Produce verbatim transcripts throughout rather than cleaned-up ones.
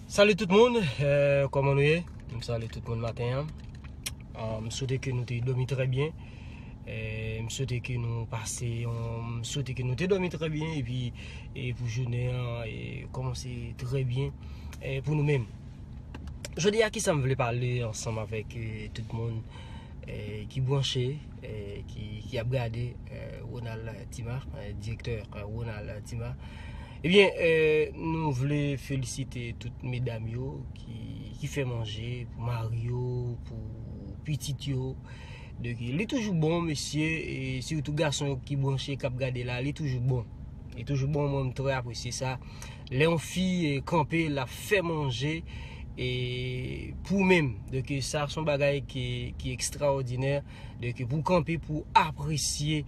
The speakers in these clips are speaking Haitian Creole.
Salut tout moun, euh, kòman nou ye? M salye tout moun maten an. Euh, m swete ke nou te dòmi trè byen. Euh, m swete ke nou pase yon, m swete ke nou te dòmi trè byen epi e pou jounen an e kòmanse trè byen e pou nou menm. Jodi a kisa m vle pale ansanm avèk euh, tout moun euh, ki branche, euh, ki, ki ap gade euh, Ronald Tima, euh, direktè euh, Ronald Tima. Ebyen, euh, nou vle felisite tout medam yo ki, ki fè manje pou mari yo, pou pitit yo. Donk, li toujou bon, mesye, e sitou gason yo ki branche, k ap gade la, li toujou bon. Li toujou bon, mwen, m trè apresye sa. Lè yon fi eh, kanpe, l ap fè manje e pou menm. Donk, sa se yon bagay ki, ki ekstraòdinè. Donk, pou kanpe, pou apresye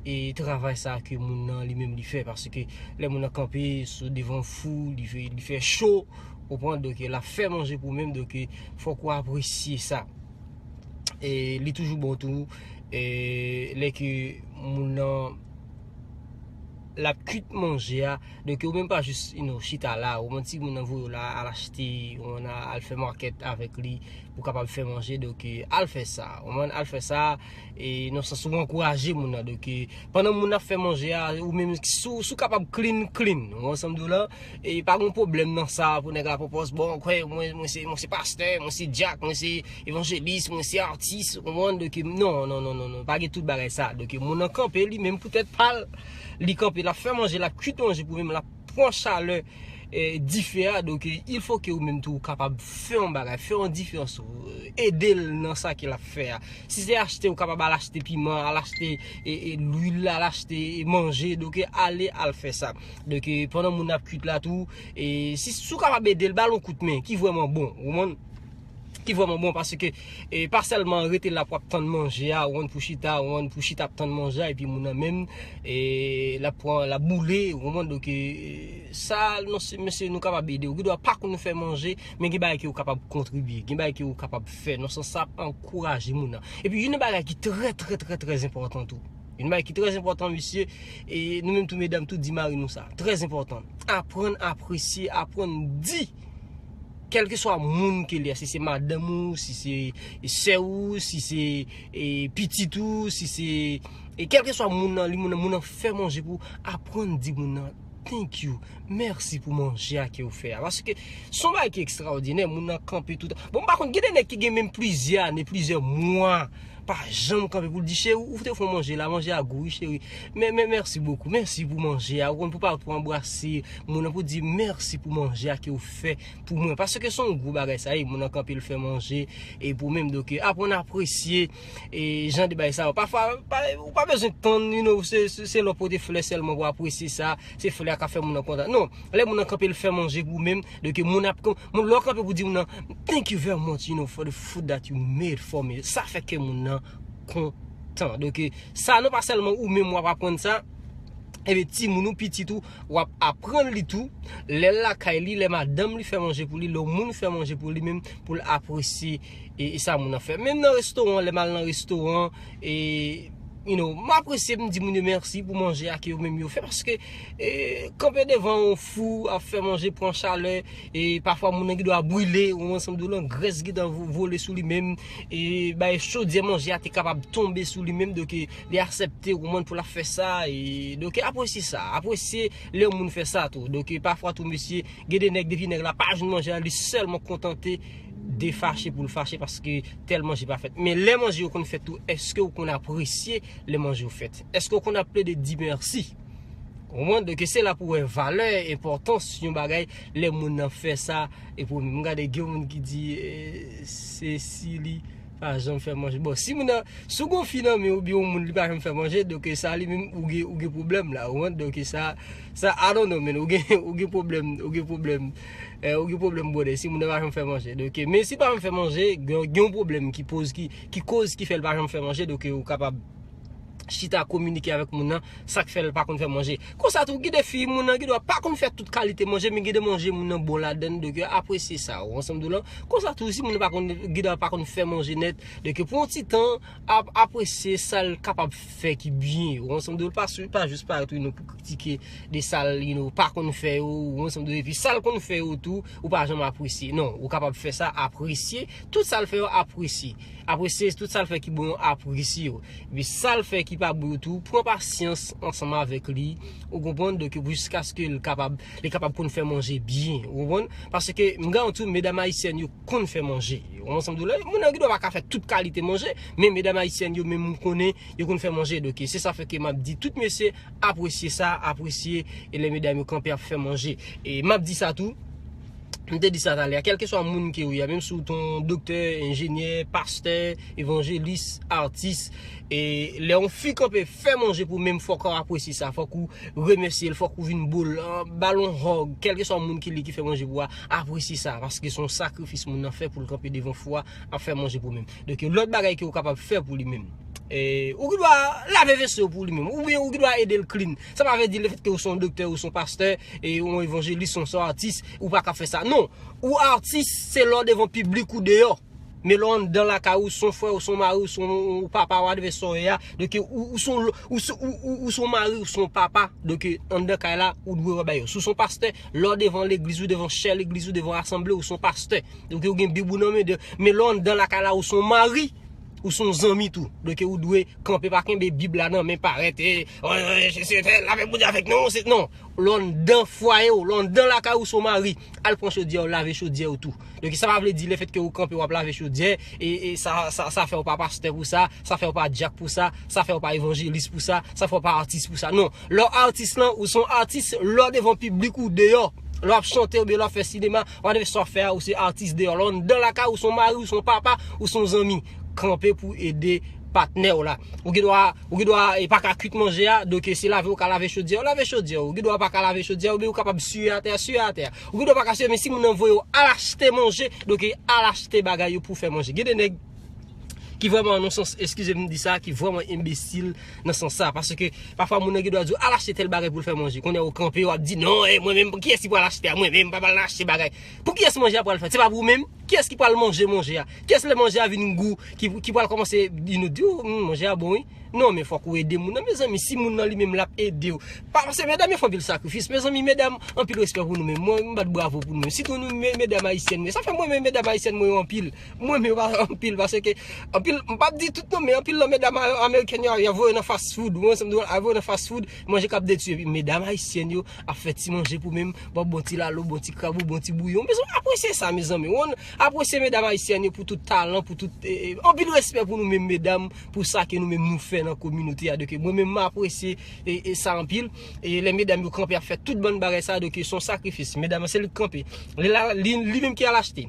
e travay sa ke moun nan li menm li fè. Paske lè moun nan kanpe sou devan fou, li fè, li fè cho, ou konprann? Donk, l ap fè manje pou menm. Donk, fòk ou apresye sa. E li toujou bon tou, e lè ke moun nan l ap kwit manje a. Donk, ou menm pa jis, you know, chita la, ou konprann, si moun nan voye w la, al achte, ou konprann, al fè market avèk li, pou kapab fè manje, donk, al fè sa, ou konprann, al fè sa, e nan sans ou ankouraje moun nan, donk, pandan moun nan ap fè manje a, ou menm, si w, si w kapab clean, clean, ou konprann sa m di w la, e pa gen pwoblèm nan sa, pou nèg la pwopòz, bon, kwè, mwen, mwen se, mwen se pastè, mwen se dyak, mwen se evanjelis, mwen se atis, ou konprann, donk, non, non, non, non, non, pa gen tout bagay sa, donk, moun nan kanpe, li menm pou tèt pa l, li kanpe, l ap fè manje, l ap kwit manje pou menm, l ap pran chalè eh, dife a, donk, eh, il faut que ou menm tou ou kapab fè yon bagay, fè yon diferans, eh, ede l nan sa ke l ap fè a. Si se achte, ou kapab al achte piman, al achte eh, eh, lwil, al achte eh, manje, donk, eh, ale al fè sa. Donk, eh, pandan moun ap kwit la tou, eh, si, si ou kapab ede l, ba l yon kout men, ki vrèman bon, ou konprann? Ki vrèman bon, paske eh, pa sèlman rete la pou ap tann manje a, ou konprann, pou chita, ou konprann, pou chita ap tann manje a, epi moun nan menm, eh, l ap pran, l ap boule, ou konprann, donk, eh, sa, non, se, mesye, nou kapab ede. Ou gen dwa pa konn fè manje, men gen bagay ke ou kapab kontribye, gen bagay ke ou kapab fè. Non, sans sa ap ankouraje moun nan. Epi, youn nan bagay ki trè, trè, trè, trè enpòtan tou. Youn bagay ki trè enpòtan, mesye, e nou menm tou medam tou di mari nou sa. Trè enpòtan. Aprann apresye, aprann di. Kèlkeswa moun ke li a, si se madanm ou, si se sè ou, si se e, pitit ou, si se e, kèlkeswa moun nan, li moun nan, moun nan fè manje pou ou, aprann di moun nan thank you, mèsi pou manje a ke ou fè a. Paske se yon bagay ki ekstraòdinè, moun nan kanpe toutan. Bon, m pa konn, gen de nèg ki gen menm plizyè ane, plizyè mwa, pa janm kanpe pou l di, cheri, ou te fè yon manje la, manje a gou, wi, cheri. Men, men, mèsi bokou, mèsi pou manje a. Ou konn, pou pa, pou anbrase moun nan, pou di mèsi pou manje a ke ou fè pou mwen. Paske se yon gwo bagay sa ye, moun nan kanpe, l fè manje, e pou menm, donk, aprann apresye e jan de bagay sa yo. Pafwa, pa, ou pa bezwen tann, you know, se, se, se lè w pote flè sèlman pou apresye sa, se flè a k ap fè moun nan kontan. Non, lè moun nan kanpe, l fè manje pou menm, donk moun ap, moun, lè w kanpe pou di moun nan, thank you very much, you know, for the food that you made for me. Sa fè kè moun nan kontan. Donk, sa non pa sèlman ou menm w ap aprann sa, ebyen, timoun ou, pitit ou, w ap aprann li tou. Lè l lakay li, lè madanm li fè manje pou li, lè yon moun fè manje pou li menm, pou l apresye e, e sa moun nan fè. Menm nan restoran, lè m al nan restoran, e, you know, m apresye, m di moun yo mèsi pou manje a ke yo menm yo fè, paske e, kanpe devan yon fou, ap fè manje, pran chalè, e pafwa moun nan gen dwa brile, ou ansanm de lan, grès gentan vo- vole sou li menm, e bay chodyè manje a te kapab tonbe sou li menm, donk e, li aksepte, ou konprann, pou l ap fè sa, e donk e, apresye sa, apresye lè yon moun fè sa tou. Donk e, pafwa tou, mesye, gen de nèg, depi nèg la pa jwenn manje a, li sèlman kontante de fache pou l fache paske tèl manje pa fèt. Men lè manje yo konn fèt tou, èske ou konn apresye lè manje yo fèt? Èske ou konn ap plede di mèsi? Ou konprann? Donk se la pou wè valè, enpòtans yon bagay lè moun nan fè sa. E pou m gade gen moun ki di eh, se si li pa janm fè manje. Bon, si moun nan, si w gon fi nan men oubyen yon moun li pa janm fè manje, donk sa li menm ou gen, ou gen pwoblèm la, ou konprann? Donk sa, sa, I don't know, man, ou gen, ou gen pwoblèm, ou gen pwoblèm, eh, ou gen pwoblèm, brother, si moun nan pa janm fè manje. Donk, men si l pa janm fè manje, gen, gen yon pwoblèm ki poz, ki, ki koz, ki fè l pa janm fè manje, donk ou kapab chita kominike avèk moun nan, sa k fè l pa konn fè manje. Konsa tou, gen de fi, moun nan gen dwa pa konn fè tout kalite manje, men gen de manje moun nan bon ladan l, donk yo apresye sa, ou ansanm de lan. Konsa tou, si moun nan pa konn, gen dwa pa konn fè manje nèt, donk pou yon ti tan, ap apresye sa l kapab fè ki byen, ou ansanm de lan, pa, pa jis parèt, you know, pou kritike de sa l, you know, pa konn fè yo, ou ansanm de lan, epi sa l konn fè yo tou, ou pa janm apresye. Non, ou kapab fè sa, apresye, tout sa l fè yo, apresye. Apresye tout sa l fè ki bon yo, apresye yo. Epi sa l fè ki pa bon yo tou, pran pasyans ansanm avèk li. Ou konprann? Donk, jiskaske l kapab, li kapab konn fè manje byen. Ou konprann? Paske, m garanti w, medam ayisyèn yo konn fè manje. Ou ansanm de lan, moun nan gen dwa pa ka fè tout kalite manje, men medam ayisyèn yo menm m konnen, yo konn fè manje. Donk, se sa fè ke m ap di tout mesye, apresye sa, apresye, e lè medam yo kanpe ap fè manje. E m ap di sa tou, m te di sa talè a, kèlkeswa moun ke ou ye a, menm si w te yon doktè, enjenyè, pastè, evanjelis, atis, e lè yon fi kanpe fè manje pou menm, fòk ou apresye sa, fòk ou remèsye l, fòk ou vin bo l, ba l yon hug, kèlkeswa moun ki li ki fè manje pou ou a, apresye sa, paske se yon sakrifis moun nan fè pou l kanpe devan fou a, ap fè manje pou menm. Donk, lòt bagay ke ou kapab fè pou li menm. E, ou gen dwa lave veso pou li menm, oubyen ou gen dwa ede l clean. Sa pa vle di lefètke ou se yon doktè, ou se yon pastè, e ou yon evanjelis, ou se yon atis, ou pa ka fè sa. Non, ou atis, se lè w devan piblik ou deyò. Men lè w anndan lakay ou, se yon frè, ou se yon mari, ou se yon papa, whatever sa w ye a, donk ou, ou se yon, ou se, ou, ou, ou se yon mari, ou se yon papa, donk anndan kay la, ou dwe wè bagay yo. Si w se yon pastè, lè w devan legliz ou, devan chè legliz ou, devan asanble, ou se yon pastè. Donk ou gen Bib ou nan men, de, men lè w anndan lakay la, ou se yon mari, ou se yon zanmi tou. Donk ou dwe kanpe, pa kenbe Bib la nan men, parèt, e, e, e, se, se, se, lave Bondye avèk nou, se, non. Lè w anndan fwaye w, lè w anndan lakay ou, se yon mari, al pran chodyè w, lave chodyè w tou. Donk sa pa vle di lefètke ou kanpe w ap lave chodyè, e, e sa, sa, sa fè w pa pastè pou sa, sa fè w pa dyak pou sa, sa fè w pa evanjelis pou sa, sa fè w pa atis pou sa. Non, lè w atis lan, ou se yon atis, lè w devan piblik ou deyò, lè w ap chante oubyen lè w ap fè sinema, whatever sa w ap fè a, ou se atis deyò. Lè w anndan lakay ou, se yon mari, ou se yon papa, ou se yon zanmi, kanpe pou ede patnè w la. Ou gen dwa, ou gen dwa, e, pa ka kwit manje a, donk se lave ou ka lave chodyè, ou lave chodyè, ou gen dwa pa ka lave chodyè, oubyen ou kapab siye atè, siye atè. Ou gen dwa pa ka siye, men si moun nan voye w al achte manje, donk al achte bagay yo pou fè manje. Gen de nèg ki vrèman nan sans, eskize m di sa, ki vrèman enbesil nan sans sa, paske pafwa moun nan gen dwa di w al achte tèl bagay pou l fè manje. Kounye a ou kanpe, w ap di non, e, mwen menm, kiyès ki pral achte a? Mwen menm, m pa pral achte bagay. Pou kiyès manje a pral fèt? Se pa pou ou menm? Kiyès ki pral manje manje a? Kiyès lè manje a vin gou, ki, ki pral kòmanse, you know, di w, "Hmm, manje a bon, wi." Non, men fòk ou ede moun nan, mezanmi, si moun nan li menm l ap ede w. Pa, paske medam yo fè anpil sakrifis, mezanmi, medam, anpil respè pou nou menm. Mwen, m bat bravo pou nou menm. Sitou nou, me-, medam ayisyèn, men sa fè mwen, men medam ayisyèn mwen yo anpil. Mwen, men yo pa anpil, paske anpil, m p ap di tout non, men anpil nan medam a-, amerikèn yo, y ap voye nan fast food. Mwen, sa m di w, y ap voye nan fast food, manje k ap detwi. Epi medam ayisyèn yo ap fè ti manje pou menm, bon, bon ti lalo, bon ti krab, bon ti bouyon. Mezanmi, apresye sa, mezanmi. Ou konn, apresye medam ayisyèn yo pou tout talan, pou tout, e, e, anpil respè pou nou menm, medam, pou sa ke nou menm nou fè nan kominote a. Donk, mwen menm, m apresye, e, e, sa anpil. E lè medam yo kanpe ap fè tout bann bagay sa, donk, se yon sakrifis. Medam nan, se li k kanpe. Li la, li, li menm ki al achte.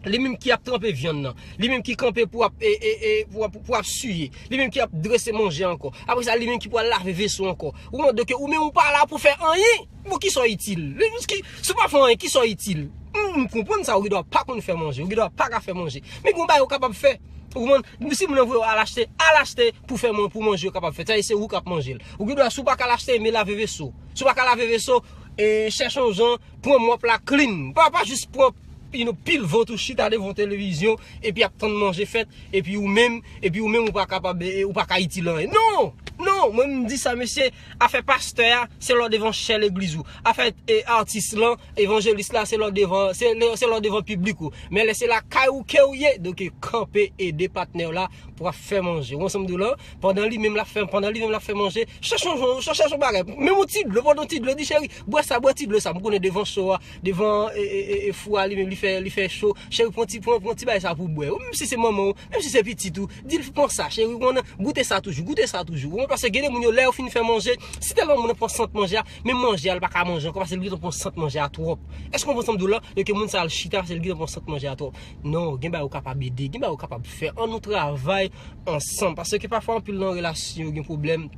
Li menm ki ap tranpe vyann nan. Li menm ki kanpe pou ap, e, e, e, pou ap, pou ap siye. Li menm ki ap drese manje ankò. Apre sa, li menm ki pral lave veso ankò. Ou konprann? Donk, ou menm ou pa la pou fè anyen. Pou kisa w itil? Li, ki, si w pa fè anyen, kisa w itil? M, m konprann sa, ou gen dwa pa konn fè manje, ou gen dwa pa ka fè manje. Men gen yon bagay ou kapab fè. Ou konprann? Si moun nan voye w al achte, al achte pou fè man-, pou manje yo kapab fèt. Sa se ou k ap manje l. Ou gen dwa, si w pa ka al achte, men lave veso. Si w pa ka lave veso, e, chèche yon jan, pran mòp la clean. Pa, pa jis pran, you know, pil vant ou chita devan televizyon, epi ap tann manje fèt, epi ou menm, epi ou menm ou pa kapab, e, ou pa ka itil anyen. Non! Non! Mwen m di sa, mesye, afè pastè a, se lè w devan chè legliz ou. Afè, e, atis lan, evanjelis la, se lè w devan, se lè, se lè w devan piblik ou. Men lè se lakay ou ke ou ye, donk kanpe ede patnè w la pou ap fè manje. Ou ansanm de lan, pandan li menm l ap fè, pandan li menm l ap fè manje, chèche yon, chèche yon bagay. Menm yon ti dlo, pran yon ti dlo, di cheri, bwè sa, bwè ti dlo sa. M konnen devan cho a, devan, e, e, e, e, fou a li menm, li fè, li fè cho. Cheri, pran ti, pran, pran ti bagay sa pou bwè. Ou menm si se manman w, menm si se pitit ou, di l pran sa, cheri, ou konn goute sa toujou, goute sa toujou. Ou konprann? Paske gen de moun yo, lè yo fin fè manje, si tèlman moun nan pran sant manje a, menm manje a, l pa ka manje ankò, paske l gentan pran sant manje a twòp. Èske w konprann sa m di w la? Donk moun sa al chita, paske l gentan pran sant manje a twòp. Non, gen bagay ou kapab ede, gen bagay ou kapab fè. Ann nou travay ansanm. Paske pafwa, anpil nan relasyon yo gen pwoblèm.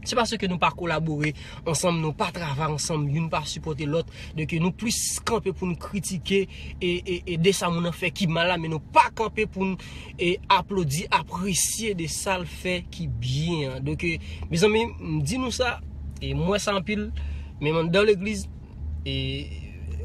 Se paske nou pa kolabore ansanm, nou pa travay ansanm, youn pa sipòte lòt. Donk nou plis kanpe pou n kritike e, e, e de sa moun nan fè ki mal la, men nou pa kanpe pou n e aplodi, apresye de sa l fè ki byen an. Donk mezanmi, m di nou sa, e m wè sa anpil, menm anndan legliz, e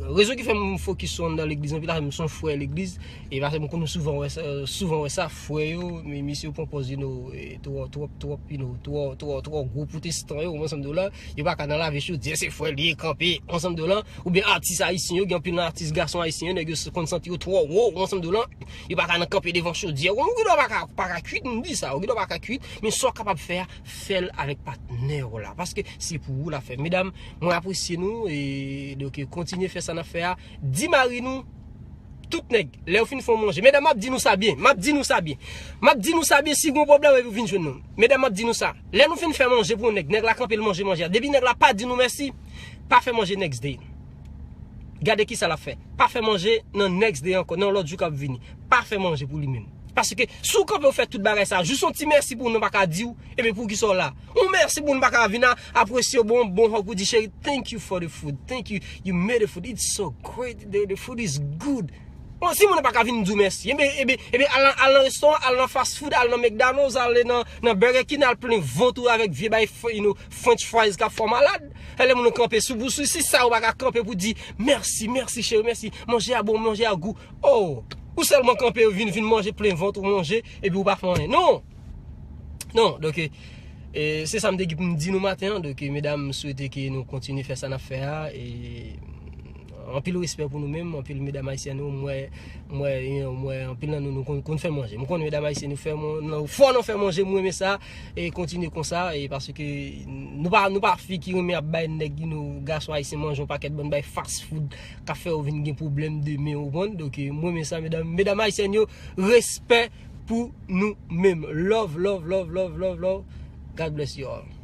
rezon ki fè m fokis sou anndan legliz anpil la, m se yon frè legliz, e paske m konn souvan wè sa, souvan wè sa, frè yo, men misye yo pran pòz, you know, e twò, twòp, twòp, you know, twò, twò, twò gwo pwotestan yo, ansanm de la, yo pa ka nan lave chodyè, se frè li ye kanpe, ansanm de la, oubyen atis ayisyen yo, gen anpil nan atis gason ayisyen yo, nèg yo konn santi yo twò wo, ansanm de la, yo pa ka nan kanpe devan chodyè, ou gen dwa pa ka, pa ka kuit, m di sa, ou gen dwa pa ka kuit, men sa w kapab fè a, fè l avèk patnè w la, paske se pou ou l ap fè. Medam, mwen apresye nou, e donk kontinye fè sa n ap fè a, di mari nou, tout nèg, lè yo fin fè yon manje, medam, m ap di nou sa byen, m ap di nou sa byen, m ap di nou sa byen, si gen yon pwoblèm, epi w vin jwenn nou. Medam, m ap di nou sa, lè nou fin fè manje pou yon nèg, nèg la kanpe l manje manje a, depi nèg la pa di nou mèsi, pa fè manje next day. Gade kisa l ap fè. Pa fè manje nan next day ankò, nan lòt jou k ap vini. Pa fè manje pou li menm. Paske si w kanpe w fè tout bagay sa, jis yon ti mèsi pou moun nan pa ka di w, ebyen poukisa w la? Yon mèsi pou moun pa ka vin a, apresye w, bon, bon hug, ou di, cheri, thank you for the food, thank you, you made the food, it's so great, the, the food is good. Bon, si moun nan pa ka vin di w mèsi, ebyen, ebyen, ebyen al, al nan restoran, al nan fast food, al nan McDonald's, al nan, nan Burger King, al plen vant ou avèk vye bay, you know, French fries k ap fè w malad. Lè moun nan kanpe sou bous ou, si sa ou pa ka kanpe pou di mèsi, mèsi cheri, mèsi, manje a bon, manje a gou. Oh, ou sèlman kanpe vin, vin manje plen vant ou manje, epi ou pa fè anyen. Non! Non, donk, e, se sa m te gen pou m di nou maten an. Donk, medam, m swete ke nou kontinye fè sa n ap fè a. E, anpil respè pou nou menm, anpil medam ayisyèn yo, m wè, m wè, m wè anpil nan nou, nou konn, konn fè manje. M konnen medam ayisyèn yo fè, fò nan fè manje, m renmen sa. E kontinye konsa, e paske nou pa, nou pa fi ki renmen ap bay nèg, you know, gason ayisyen manje yon pakèt bann bay fast food k ap fè yo vin gen pwoblèm demen, ou konprann? Donk, e, m renmen sa, medam, medam ayisyèn yo, respè pou nou menm. Love, love, love, love, love, love. God bless you all.